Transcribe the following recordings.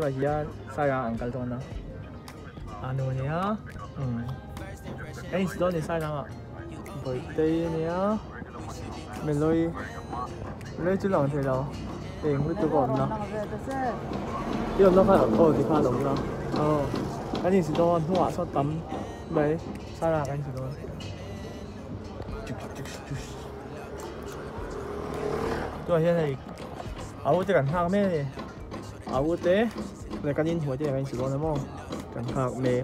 Tunah hian Sairang an kal dawn a, a nu ania umm ka insi dawn a ni Sairang ah Bawihtei ania Meloi Meloi chu lang thei lo eng lutuk a awm na i awmna khan aw tikhan a awm na aw kan insi dawn hnungah sawn tam mai Sairang ah kan insi dawn. Tunah hian hei a u te kan nghak mek a ni a u te leh kan inhmuh te kan insi dawn a maw kan nghak mek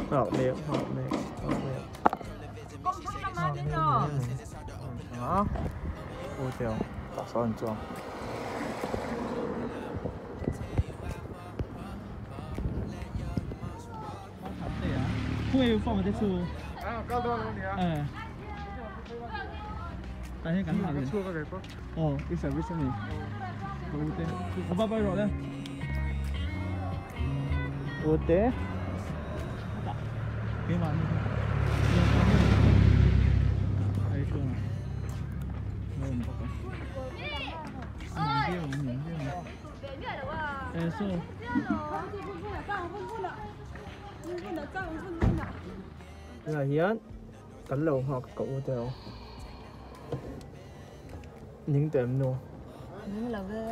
nghak mek nghak mek nghak mek nghak mek a u te awm tah sawn an chuang. Tunah hian kan lo nghak ka u te aw ning teh em nu ning lo e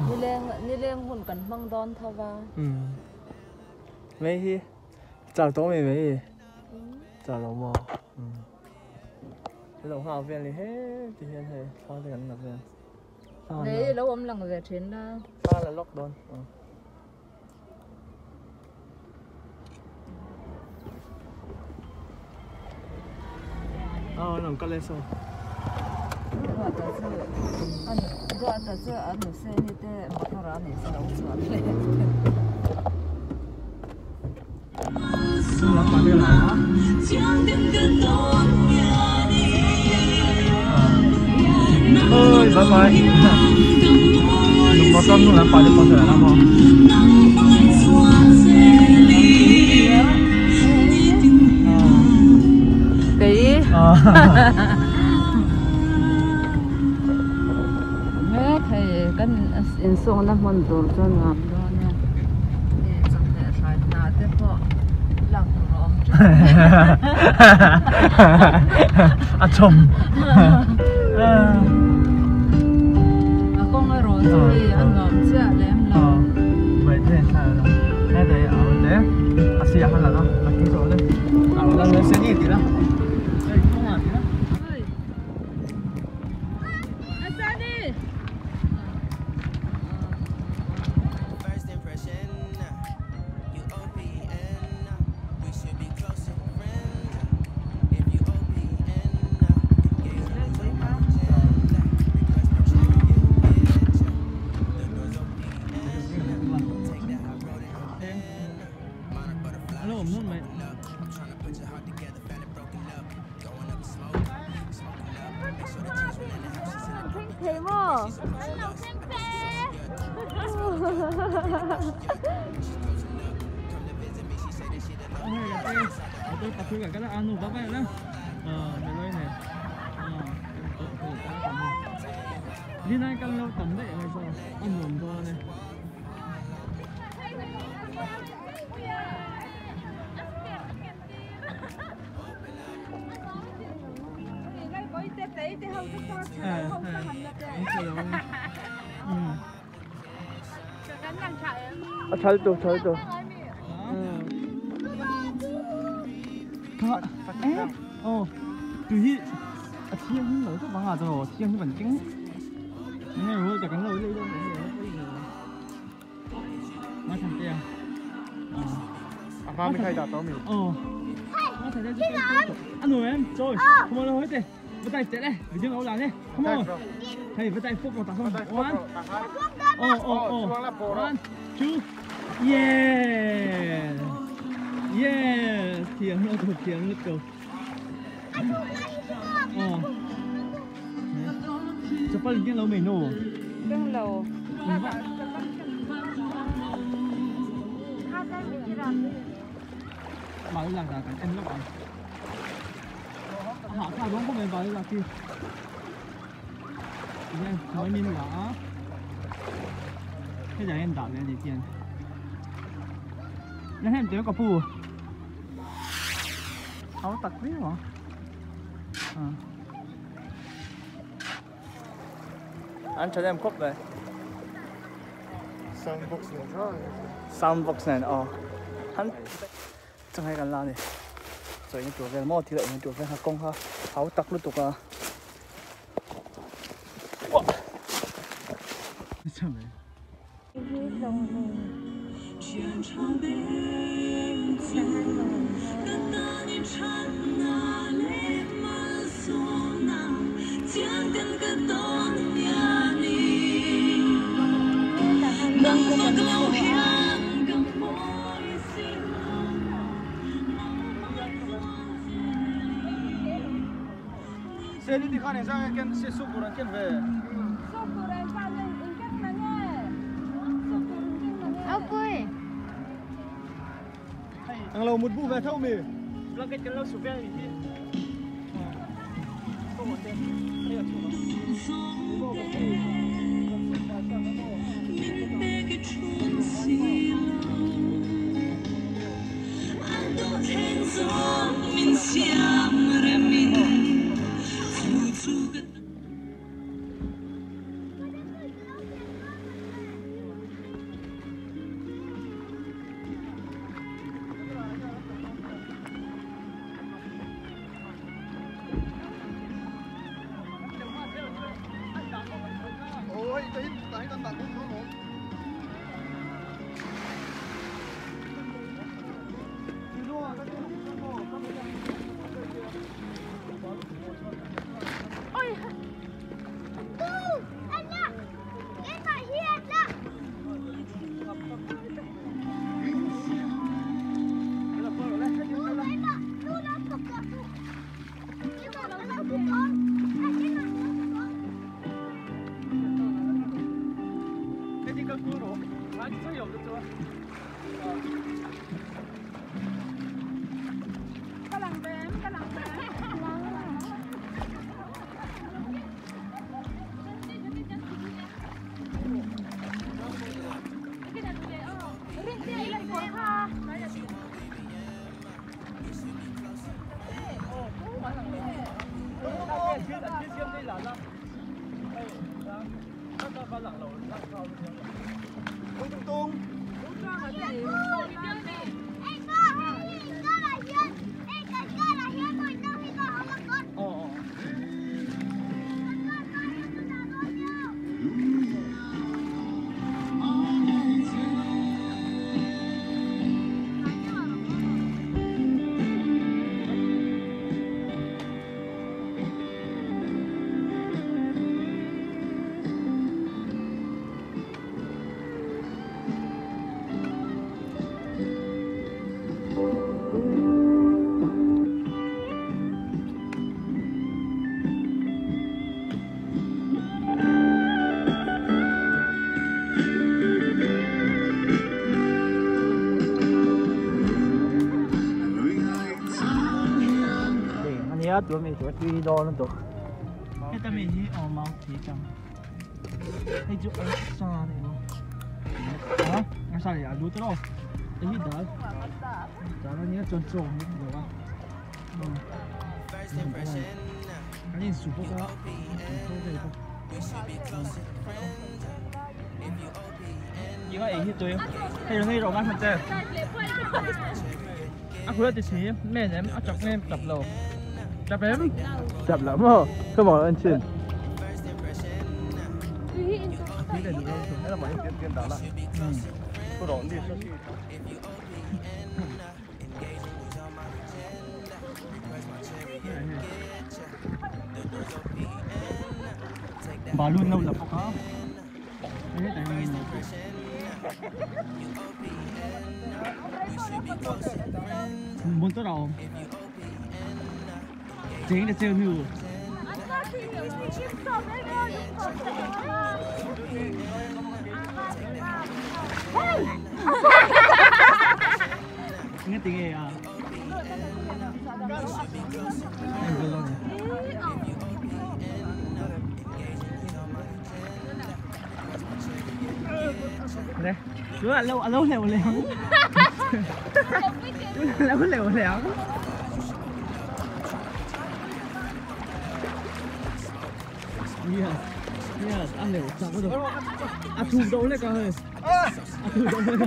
nileng nileng hun kan hmang dawn tho va umm mai hi char tawh mai mai char lo maw umm kan lo nghak vel ni heti hian hei thla te kan la vel nei lo awm lang ve thin la thla la lawk dawn. Aw an rawn kal e saw. Ruata chu an nuseni te motor ah nih chu lo chhuah hle. Ôi bye bye. Motor hnung lampang te pawh sawi ang maw. Kei. Mek hei kan insukna hmun tur chu nuam dawn e. Hei chawhmeh hrai hna te pawh lak tur a awm teuh. A chawm. A kawng erawh chu hei a nuam chiah lem lo. Mai te thla lo. He te a awm te. A sia han la a a ki zawh le. A awm la se ni ti la. Hei kawng ah ti la. A thal tu thal tu. Oh, tu hi a thiang hin lo chu banga chu thiang hi ban keng. Nge ro ta kan lo le lo. Ma chan te. A ma mi khai da to mi. Oh. Ma chan te chu. Ano em? Rồi, come on hết đi. Bắt tay chạy đây, video ngấu lại đi. Come on. Hey, bắt tay phúc vào tao không? One. Oh, oh, oh. One, two. Yeah. Yeah. Thiang nó thuộc thiang nó cầu. Oh. Chapal cái lâu mình nô. Keng lo. Bảo là cả em lúc à. Họ sao đúng không em bảo là kia. Nghe, nói mình là. Hei hian dah ve a ni chian na hem te ka pu hau tak viau ang an tha em khawp mai sound box nen kha sound box nen aw han changai kan la ni chaw in tur vel maw thil a in tur vel kha kawng kha hau tak lutuk a Se li di khane sa ken se su kuran ken ve. Ang lo mut bu ve thau mi. Blanket kan lo su ve ni hi. Ko mo te. Hei a chu ma. Ôi, cái cái con bạn cũng có. Tụi mình tụi tuy đo nó tụi cái tụi mình hi ở máu thì chẳng hay chỗ ở xa này không hả ở xa này à lú tới đâu cái gì đó đó nó nhớ tròn tròn như thế đó cái gì sụp đó而家嚟对，係用呢度啱啫。啊，佢一直似咩人？啊，着咩入路？Chập em. Chập lắm rồi. Cứ bỏ lên trên. Bà luôn lâu là có. Đấy, muốn tới đâu? Chính là siêu hưu. Nghe tiếng gì à? Đây, chú là lâu lâu lèo lèo. Chú là lâu lèo lèo. Yes, yes, ăn lèo chặt rồi. À thù đâu lại cả hơi. À thù đâu lại cả.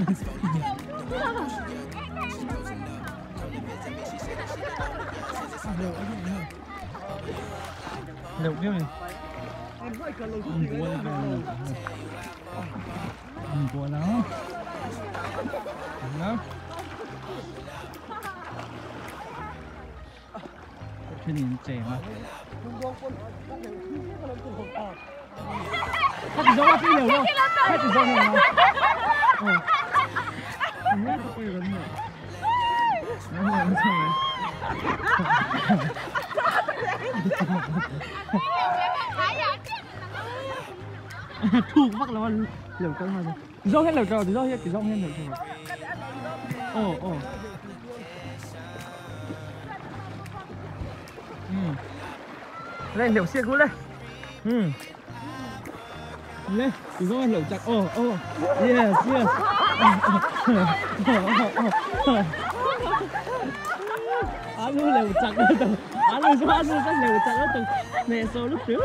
Lèo cái này. Buồn lắm. Đó. Cái này trẻ mà. Hết gió cái nhiều không? Hết gió nhiều không? Thu mắc là liều cân mà. Gió hết liều cầu thì gió hết thì gió hết liều cầu. Ồ ồ. Lên liều xe cú lên. Lên, thì gió hết liều chặt. Ồ ồ. Yes yes. Ăn luôn liều chặt rồi. Ăn luôn ăn luôn cái liều chặt rồi. Nè số lúc trước.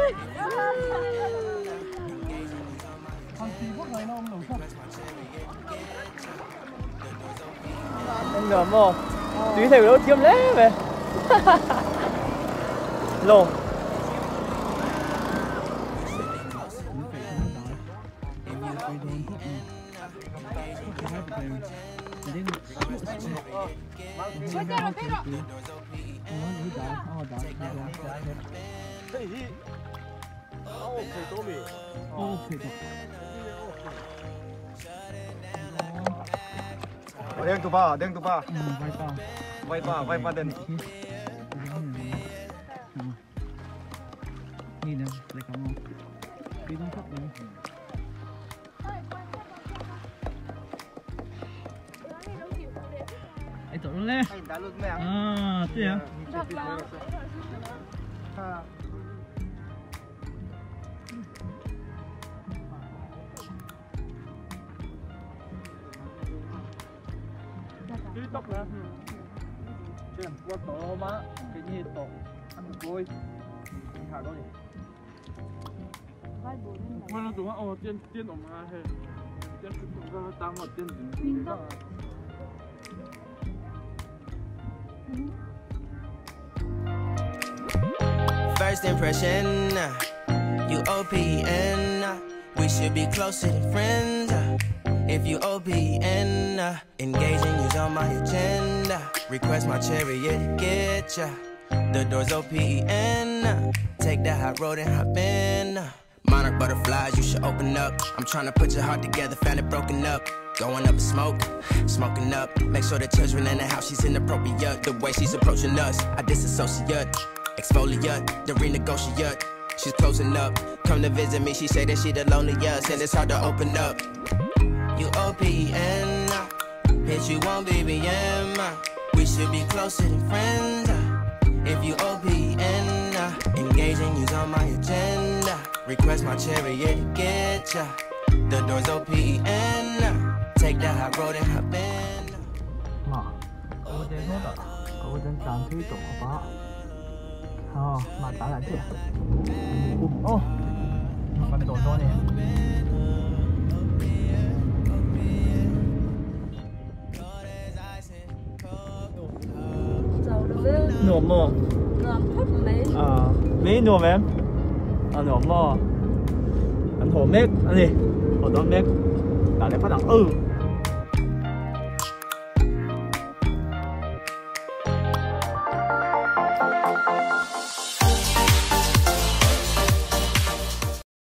Anh ngợm không? Tùy theo đâu chiêm lẽ về. Lồ. Deng tu pa. Vai pa den. Ni dah, lek kamu. Đi đâu khóc đấy. Ai tổ luôn lên. À, thế à? Tóc nữa, chuyện qua tổ má cái gì tổ ăn côi, thả đó đi. Mà nó tụi nó tiên tiên ổng mà hay tiên tụi nó tăng vào tiên gì? First impression, you OPN, we should be closer than friends. If you OPN, engaging you's on my agenda. Request my chariot to get ya. The door's OPN. Take the hot road and hop in. Monarch butterflies, you should open up. I'm trying to put your heart together, found it broken up. Going up in smoke, smoking up. Make sure the children in the house, she's inappropriate. The way she's approaching us, I disassociate. Exfoliate, the renegotiate. She's closing up. Come to visit me, she say that she the loneliest, and it's hard to open up. You OPN, hit you on BBM. We should be closer than friends. If you OPN, engaging you's on my agenda. Request my chariot to get ya. The door's OPN. Take the high road and hop in. Mà, cô đến hết rồi, cô đến tạm thứ tổ ba. Ờ, mà trả lại chứ. Ô, con tổ to này. Nuông mò. À, mấy nuông em? À, nuông mò. Anh hồ mét, anh đi. Hồ đó mét. Đã lấy phát đẳng. Ừ.